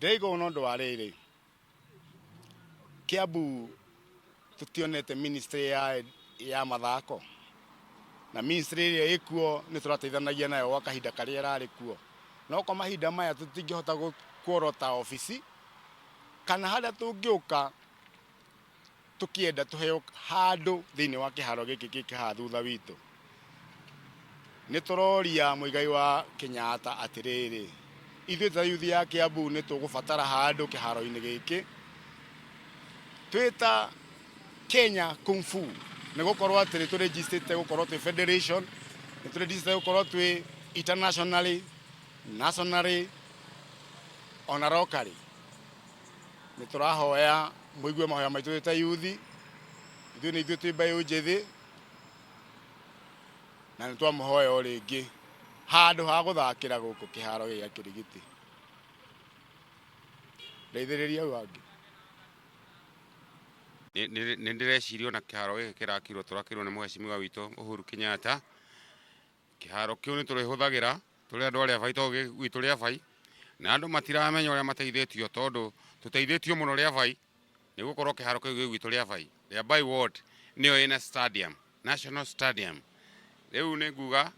Ndĩraigua ũũ nĩ ũndũ wa rĩrĩ, Kiambu tũtionete ministry ya mathako, na ministry ĩrĩa ĩkuo nĩ tũrateithanagia nayo gwa kahinda karĩa ĩrarĩ kuo. No kwa mahinda maya tũtingĩhota kuorota obici kana harĩa tũngĩũka tũkĩenda tũheo handũ thĩinĩ wa kĩharo gĩkĩ gĩkĩ haha thutha witũ. Nĩ tũroria Muigai wa Kenyatta atĩrĩrĩ, ithuĩ ta yuthi ya Kiambu nĩ tũgũbatara handũ kĩharo-inĩ gĩkĩ twĩ ta Kenya Kung Fu, nĩ gũkorwo atĩ nĩ tũrĩnjicĩte gũkorwo twĩ federation, nĩ tũrĩnjicĩte gũkorwo twĩ internationally, nationally ona locally. Nĩ tũrahoya mũigue mahoya maitũ twĩ ta yuthi, ithuĩ nĩ ithuĩ twĩ mbeũ njĩthĩ, na nĩ twamũhoya o rĩngĩ handũ ha gũthakĩra gũkũ kĩharo gĩa Kĩrigiti. Ndeithĩrĩria hau hangĩ. Nĩ ndĩreciria ona kĩharo gĩkĩ kĩrakirwo tũrakĩirwo nĩ mũhecimiwa witũ Uhuru Kenyatta. Kĩharo kĩu nĩ tũrĩhũthagĩra tũrĩ andũ a Rĩabai tondũ gĩ gwitũ Rĩabai, na andũ matiramenya ũrĩa mateithĩtio tondũ tũteithĩtio mũno Rĩabai nĩ gũkorwo kĩharo kĩu gĩ gwitũ Rĩabai. Rĩabai ward nĩyo ĩna stadium, national stadium. Rĩu nĩ nguga